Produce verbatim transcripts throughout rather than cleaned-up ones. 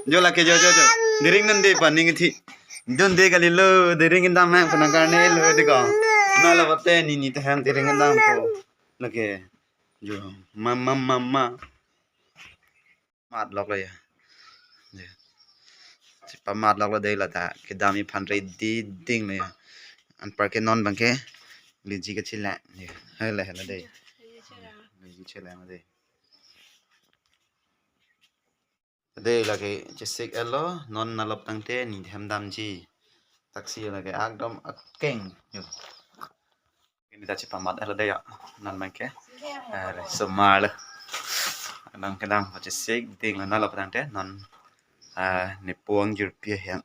Jo lake jo jo jo. Diring nang de pa ning thi. Dun de kali lo, diring dam hem kena karne lo de ko. Na la bate ni ni te hem diring dam ko. Lake. Jo. Mama mama. Mat lok lo ya. Ya. Chepamat lok lo de la ta. Kedam iphan ready ding lo ya. Anparke non abangke. Liji kachila. Ya. Hala hala de. Liji chila de. De lake chesik elo, non nalop tangte ni hem damji. Taksi lake akdom akeng. Yo. Ini ta chepamat elo de ya. Non abangke. Eh, somar lo. Nang kedam chesik ding lo nalop tangte non, eh, ne puang jurpi hem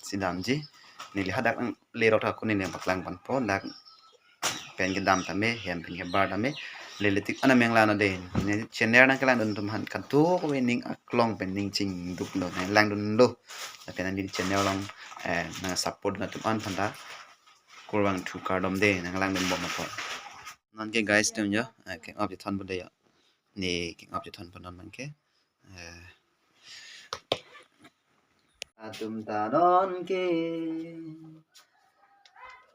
si damji. Neli hadak le rok ta kuni ne paklang ponpo dak pen kedam tame, hem pen kebar tame. Lele tik ana mengla no de. Ne channel nangkelangdun atum aphan kadokave ning aklong pen ning chingduk lo, nanglangdun lo. Lapen neli channel along, eh, nang support dun atum aphan ta kurvangthu kardom de, nanglangdun bom apot. Non ke guys atum jo, eh, keng up chethon po de ya. Ne keng up chethon po non abangke. Eh. Atum ta non ke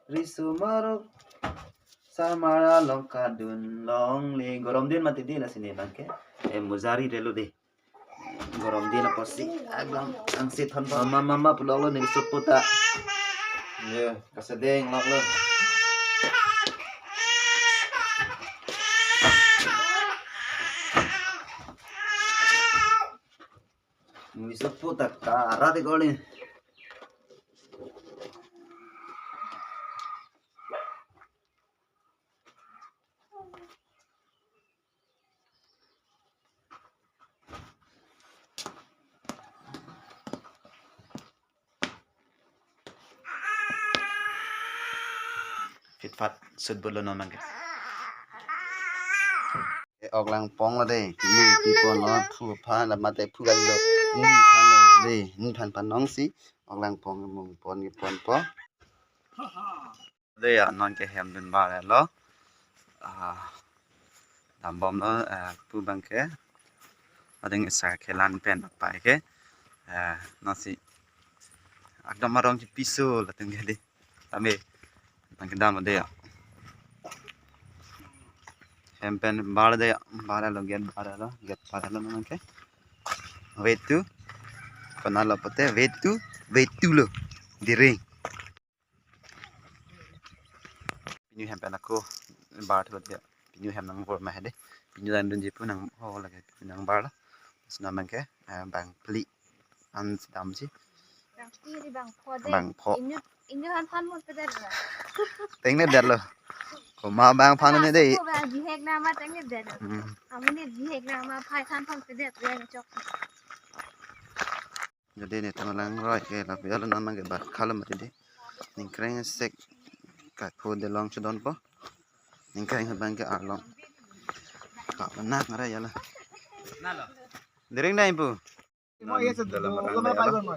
riso marok samara long kadun longle. Gorom din mati di la sini abangke. Eh, mojari relo de. Gorom din apotsi abang angsit thon pa mama mama pulo lo ne supu ta. Ye, kasedeng lok lo. Nunggi sepo ta karat ikor ni. Fitfat sut bolo non abangke. Eh, ok lang pong lo de. Ni pi pon lo phu pha la mate phu gal lo. Ni phan lo de. Ni phan phan nong si. Ok lang pong mung pon ni pon po. De ya non ke hem dun bar lo. Ah, dambom lo, ah, pu abangke. Ading isar kelan pen apai ke. Ah, nasi. Akdom arong si piso latum ke de. Tame. Nang kedam de ya. Hem pen bar de ya. Bar lo get bar lo. Get bar lo nang ke. Wait to. Kona lo pote wait to. Wait to lo. Diring. Pinu hem pen ako bar thu dia. Pinu hem nang bor ma hede. Pinu dan dun jipu nang ho lage pinu nang bar la. Sina abangke, eh, bang pli an damji. Bang pli bang pho de. Bang pho. Inut inut han phan mon pedet la. Teng ne der lo. Koma bang phan ne de. Ko bang jihek nama teng ne der. Hmm. Amu ne jihek nama phai han phan pedet yang chok. Jadi ne tamalang roi ke lapi alo non abangke bar khalo mati de. Ningkreng sek ka phu de long chodon po. Ningkreng abangke arlong. Ka na ngara ya la. Diring dai pu. Mo ye se dalam do rang lo de pai alo. Mo.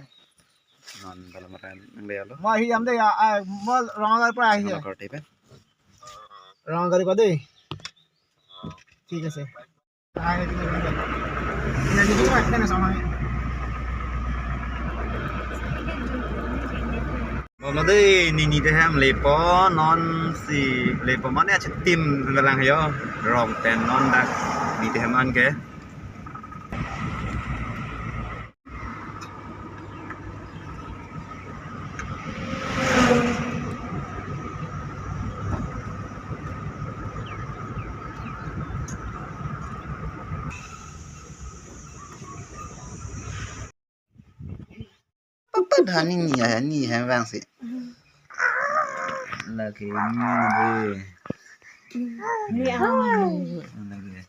Non dalam rang de alo. Mo hi am de ya, ah, mo rong gari pa hi. Dalam kor tepe. Rong gari pa de. Thik ase. Bom lo de, nini de hem lepo non si lepo mane achitim lang yo. Rong pen non dak ni de hem an ke. Papa dhani ni ya ni hem vang si. Lake ni de. Ni ang. Lake.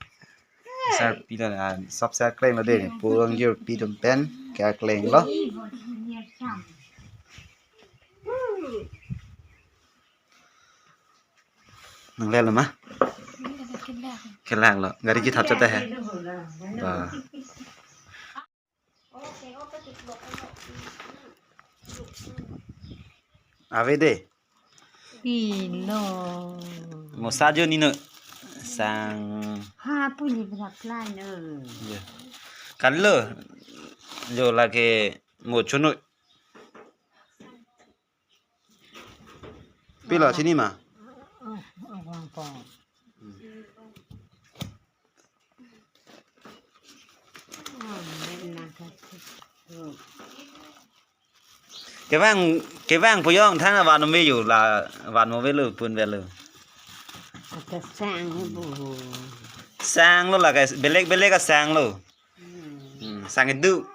Sar pila na sab sa kleng lo de. Pulang jur pi dum pen kya kleng lo. Nang lelo ma? Kelang lo. Gari ji thap chate he. Ba. Ave de. Pilo. Mosa jo nino. Sang. Ha, puli bra plan. Ya. Kan lo. Jo lake mo chunoi. Pilo chini ma? Oh, oh, oh, oh. Kevang, kevang puyong thang la van me yo la van mo velo pun velo. Ata sang bu. Sang lo la kai belek belek a sang lo. Hmm. Hmm, sang itu.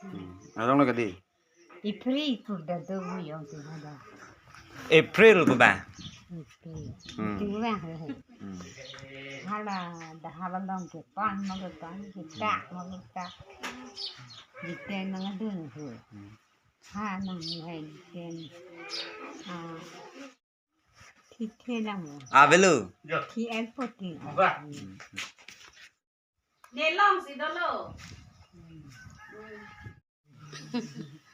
Hmm. Arong lo kadi. April pu da do bu yong tu da. April pu ba. April. Hmm. Tu ba. Hmm. Hala da hala long ke pan ma ke pan ke tak ma ke tak. Di ten nang adun hu. Hmm. Ha nang ni hai di ten. Ah. Thi the lang. Ah, velo. Thi airport ti. Nelong si dolo.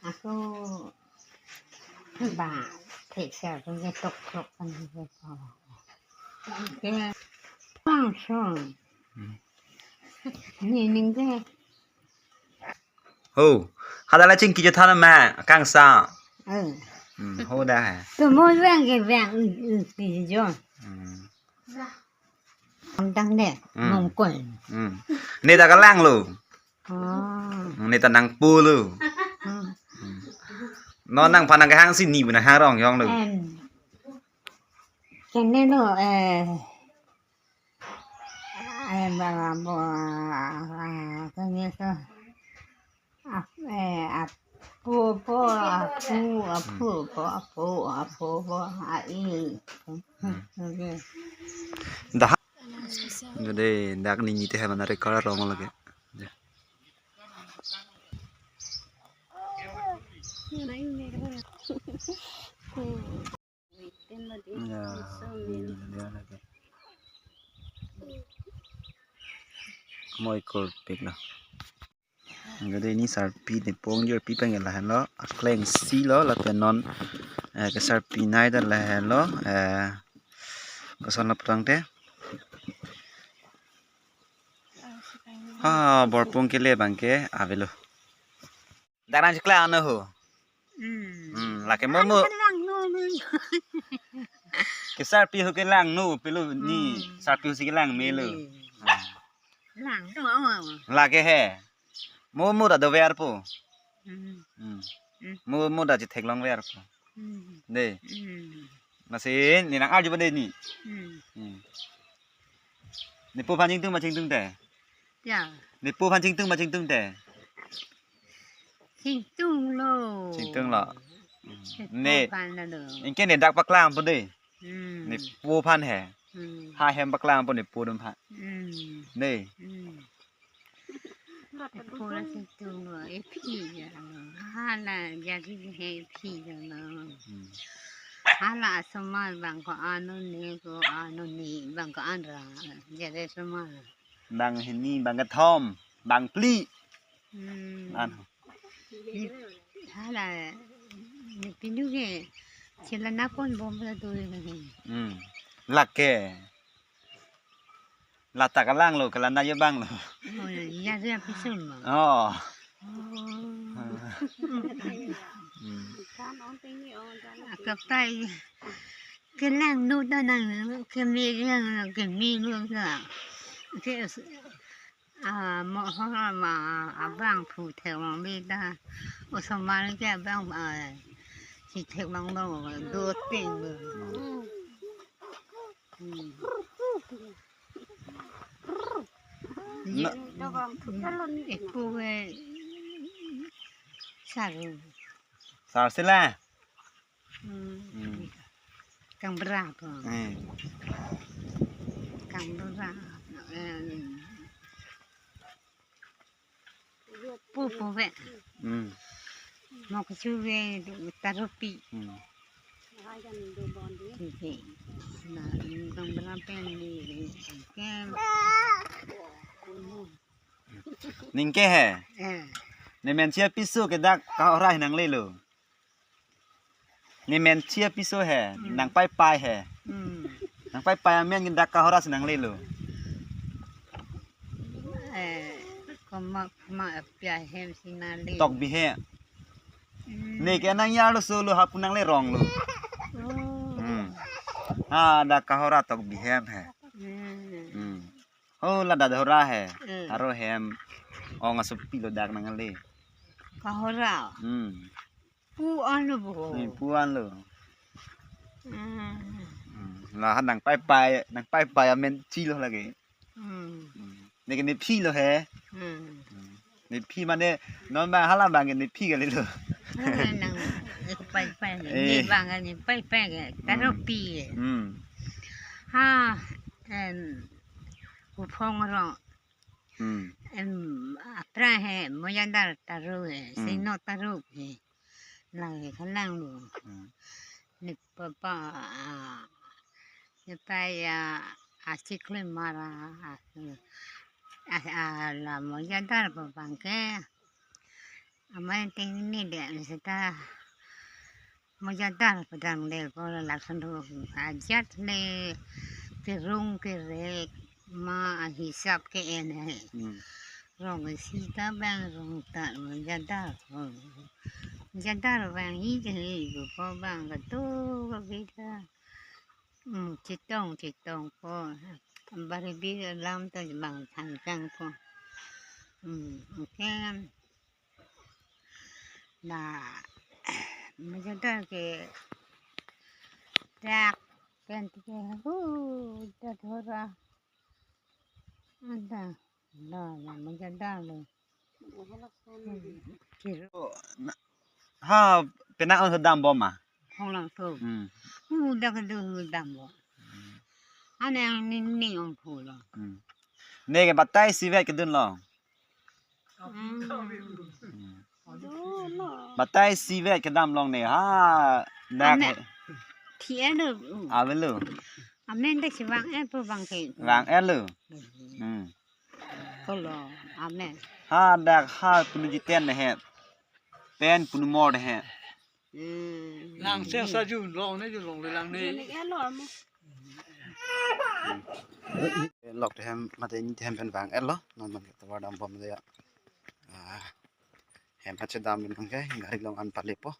Ako ba thekser ko ke tok tok kan ke ko. Ke pang son. Ni ning ke. Ho, hadala chingki je than ma kangsa. Eh. Hmm, ho da hai. Tu mo vang ke vang u u ti jo. Hmm. Ang dang de, Hmm. Mongkon. Hmm. Ne ta kelang lo. Oh. Ne ta nangpo lo. Hmm. Hmm. Non nangphan nang kehang si ni bu nang hang rong yong lo. Em. Kene lo, eh. Eh, ba, ba, bo, ah, kene to. Ap-, eh, apo, po, apu, apu, po, apo, apo, po, a, i. Hmm. Okay. Dah. Jadi, dak ni nite hai mana record rong lagi. Ya. Ya, ini dia lagi. Moi kol pik lo. Gade ini sarpi ne pong jor pi peng lahenlo, akleng si lo, lapen non, eh, ke sarpi nai da lahenlo, eh, koson lo putang te. Ha, borpung kele bangke avelo. Darang chikla ano ho. Hmm. Hmm, lake mo mo. Ang kelang no, no. Ke sarpi ho kelang no, pelo ni, Hmm. sarpi ho si kelang melo. Hmm. Hmm. Lang no, oh. Lake he. Mo mo da do ver po. Hmm. Hmm. Hmm. Mo mo da chithek long ver po. Hmm. De. Hmm. Masin, ni nang arju ba de ni. Hmm. Hmm. Ne po phan chingtung ma chingtung te. Ya. Ne po phan chingtung ma chingtung te. Chingtung lo. Chingtung lo. Ne po Ne. phan lo. Anke ne dak paklang po de. Hmm. Ne po phan he. Hmm. Ha hem paklang po ne po dum phan. Hmm. Ne. Hmm. Ne po la chingtung lo. E phi ya lo. Hala ya ki he phi ya lo. Hmm. Hala asomar bang ko ano ne ko ano ne bang ko anra. Jadi asomar. Bang hini, bang kethom, bang phli. Hmm. An. Hala, ne pinu ke, sila napon bom la tu ke. Hmm. Lake. Lata kelang lo, kelana ya bang lo. Oh, ya, ya, ya, pisun lo. Oh. Oh. Hmm. Akapai. Kelang no ta nang keme kelang keme no ta. Ke, ah, mo ho ma abang phu thek mang be ta. Osomar ke abang, ah, si thek mang lo do ting lo. Hmm. Na- Ye, epo ke sar. Sar sila. Hmm. Hmm. Kang bra po. Eh. Kang bra. Eh. Pu pu ve. Hmm. Mo kechu ve tarupi. Hmm. Ve. Na, kang bra pen ni ke. Ningke he. Eh. Ne mensia piso ke dak kahora nang lelo. Ne mensia piso he, Hmm. nang pai pai he. Hmm. Nang pai pai amen dak kahora si nang lelo. Eh, Koma koma apya hem si nali. Tokbi he. Hmm. Ne ke nang yar lo solo ha pu nang le rong lo. Oh. Hmm. Ha, dak Kahora Tokbi hem he. Hmm. Hmm. Oh, ladak Dahora he. Hmm. Aro hem. Ong asopi lo dak nang le. Kahora. Hmm. Pu-an lo bo. Hmm, pu-an lo. Hmm. Hmm. La ha nang paipai, nang paipai amen chilo lake. Hmm. Hmm. Ne ke nephi lo he. Hmm. Hmm. Nephi mane non bang hala bang ke nephi kali lo. Nang, nang, eh, paipai ke. Eh. Ne bang ke nepaipai ke. Taro pi ke. Hmm. Ha, em, Kuphong rong. Hmm. Em, apra he, Moyadar Taro he, Hmm. Sino Taro he. Lake khalang lo. Hmm. Ne papa, ah, ne pa ya, achikle mara, ah, ah, ah, la Moyadar pa bang ke. Amai ting ne de, seta Moyadar padang de ko lason do ajat le kerung kerek ma ahisap ke-en he. Hmm. Rong isi ta bang rong ta Moyadar. Moyadar bang hi je hi ko bang ka tu ka bida. Hmm, chetong chetong ko. Bari bi alam ta bang thang thang ko. Hmm, okay. Na, Moyadar ke dak pen ti ke hu Dahora. Ada, la, la, Moyadar lo. Kiro. Na, ha, penang on dambom ma? Hong lang tu. Hmm. Hu dak tu hu dambom. Ane ang ning ning ong phu lo. Hmm. Ne ke batai sivet kedun lo. Hmm. Hmm. Batai sivet kedam long ne ha dak. Ame. He. Thi elo. Avelo. Amen dak si vang-et po bang ke. Vang-et lo. Hmm. Kolo. Amen. Ha dak ha punu jiten ne he. Pen punu mor ne he. Hmm. Lang se sa ju long ne ju long le lang ne. Juni elo mo. Lok tehem mate ni tehem pen vang-et lo non man ke tovar dambom de ya. Ah, hem ha chedam pen ke gari long an palepo.